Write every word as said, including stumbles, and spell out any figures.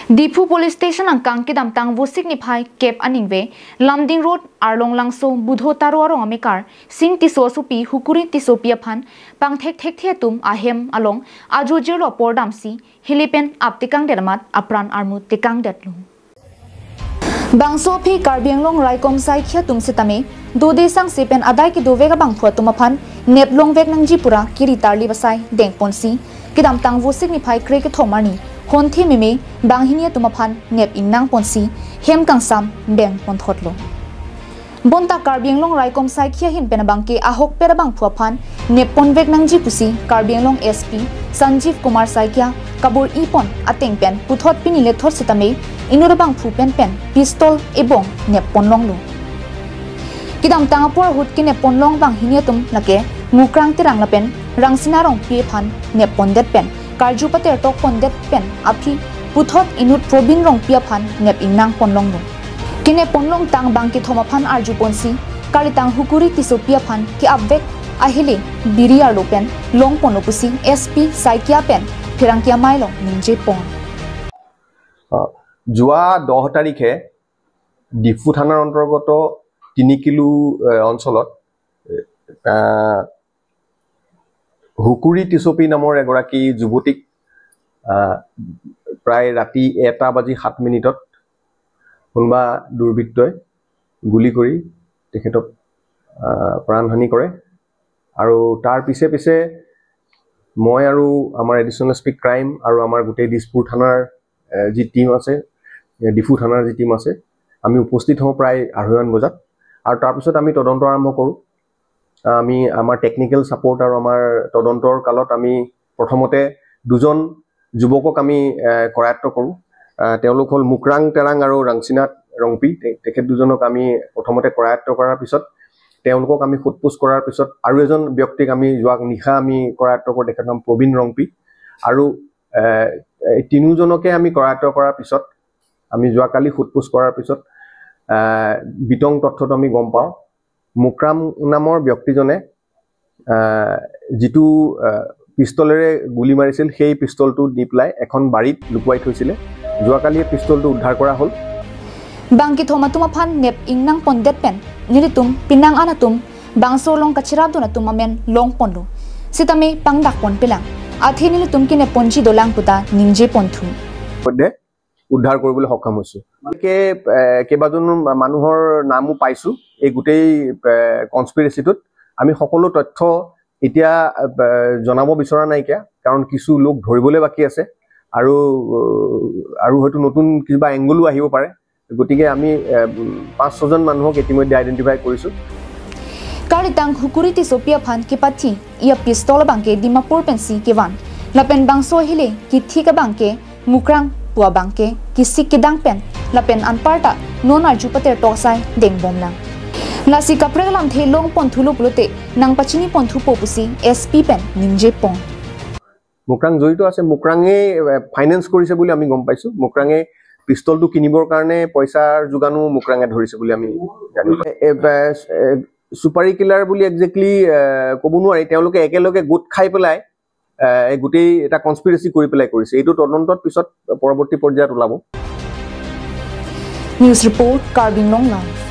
Diphu Police Station angkang kedamtang Vosik niphai kep aningve, Lumding Road, Arlong Langso, Budho Taro arong amekar, Sing Tisso asopi, Hukuri Tissopi aphan pangthek thekthe atum ahem along ajo jirlo apor damsi, hili pen ap tekangdet amat apran armu tekangdetlo. Bangso aphi Karbi Anglong raikom saikhia atum sitame, dode sangse pen adai kedovek abangphu atum aphan nep longvek nangji pura kiri tarli basai dengponsi, kedamtang Vosik niphai krekethom arni, honthe meme banghini atum aphan nep ingnangponsi, hem kangsam bengponthotlo. Bonta Karbi Anglong raikom saikhia ahin pen abangke ahokpet abangphu aphan nep ponvek nangji pusi Karbi Anglong S P Sanjeev Kumar Saikia kabor-ipon ateng pen puthot pini lethot sitame inut abangphu penpen pistol ebong nep ponlonglo. Kedamtang apor ahut kenep ponlong banghini atum lake Mukrang Terang lapen Rangsina Rongpi aphan nep pondet pen karju patertok pondet pen aphi puthot inut Probin Rongpi aphan nep ingnang ponlonglo. Kenep ponlongtang bangkethom aphan arjuponsi, kalitang Hukuri Tissopi aphan ke-apvek ahele biri arlo pen longponlo pusi S P Saikia pen pherangke amei along ningjepon. আহ, যোৱা দহ তাৰিখে ডিফু থানাৰ অন্তৰ্গত তিনিকিলো এ, অঞ্চলত এ, আহ, হুকুৰি টিচপি নামৰ এগৰাকী যুৱতীক আহ, প্ৰায় ৰাতি এটা বাজি সাত মিনিটত কোনোবা দুৰ্বৃত্তই গুলী কৰি তেখেতক আহ, প্ৰাণহানি কৰে। আৰু তাৰ পিছে পিছে মই আৰু আমাৰ এডিশ্যনেল এছ পি ক্ৰাইম আৰু আমাৰ গোটেই দিছপুৰ থানাৰ এ, যি টিম আছে, এ, ডিফু থানাৰ যি টিম আছে, আমি উপস্থিত হওঁ প্ৰায় আঢ়ৈমান বজাত। আৰু তাৰপিছত আমি তদন্ত আৰম্ভ কৰোঁ। আহ, আমি আমাৰ টেকনিকেল ছাপোৰ্ট আৰু আমাৰ তদন্তৰ কালত আমি প্ৰথমতে দুজন যুৱকক আমি এ, কৰায়ত্ব কৰোঁ। আহ, তেওঁলোক হ'ল মুকৰাং তেৰাং আৰু ৰাংচিনাথ ৰংপি। তে- তেখেত দুজনক আমি প্ৰথমতে কৰায়ত্ব কৰাৰ পিছত তেওঁলোকক আমি সোধ পোছ কৰাৰ পিছত আৰু এজন ব্যক্তিক আমি যোৱা নিশা আমি কৰায়ত্ব কৰোঁ, তেখেতৰ নাম প্ৰবীণ ৰংপি। আৰু এ, এই তিনিওজনকে আমি কৰায়ত্ব কৰাৰ পিছত আমি যোৱাকালি সোধ পোছ কৰাৰ পিছত এ, বিতং তথ্যটো আমি গম পাওঁ। মুকৰাং নামৰ ব্যক্তিজনে আহ, যিটো আহ, পিষ্টলেৰে গুলী মাৰিছিল, সেই পিষ্টলটো দি পেলাই এখন বাৰীত লুকুৱাই থৈছিলে। যোৱাকালি এই পিষ্টলটো উদ্ধাৰ কৰা হ'ল। Bangkethom atum aphan nep ingnang pondet pen nelitum pinang an atum bangso along kachirapdun atum amen longponlo. Sitame pangdakponpelang. Athe nelitum kenep ponji dolang puta ningjeponthu. সৈতে উদ্ধাৰ কৰিবলৈ সক্ষম হৈছো। গতিকে এ, কেইবাজনো মানুহৰ নামো পাইছো এই গোটেই কনস্পিৰেচিটোত। আমি সকলো তথ্য এতিয়া এ, জনাব বিচৰা নাইকিয়া, কাৰণ কিছু লোক ধৰিবলৈ বাকী আছে আৰু আৰু হয়তো নতুন কিবা এংগলো আহিব পাৰে। গতিকে আমি এ, পাঁচ ছজন মানুহক ইতিমধ্যে আইডেণ্টিফাই কৰিছো। Kalitang Hukuri Tissopi aphan kepathi ia pistol abangke Dimapur pensi kevan. Lapen bangso ahele kethik abangke Mukrang pu abangke kesik kedang pen. Lapen anparta non arju patertok sai dengbomlang. Lasi kaprek alamthe longponthulo pulote nangpachiniponthupo pusi S P pen ningjepon. মুকৰাং জড়িত আছে, মুকৰাঙে ফাইনেন্স কৰিছে বুলি আমি গম পাইছো। মুকৰাঙে পিষ্টলটো কিনিবৰ কাৰণে পইচাৰ যোগানো মুকৰাঙে ধৰিছে বুলি আমি জানো। এ, এ, এ, চুপাৰী কিলাৰ বুলি একজেক্টলি ক'ব নোৱাৰি, তেওঁলোকে একেলগে গোট খাই পেলাই এ, এই গোটেই এটা কনস্পিৰেচি কৰি পেলাই কৰিছে। এইটো তদন্তৰ পিছত পৰৱৰ্তী পৰ্যায়ত ওলাব। News report, Karbi Anglong Live.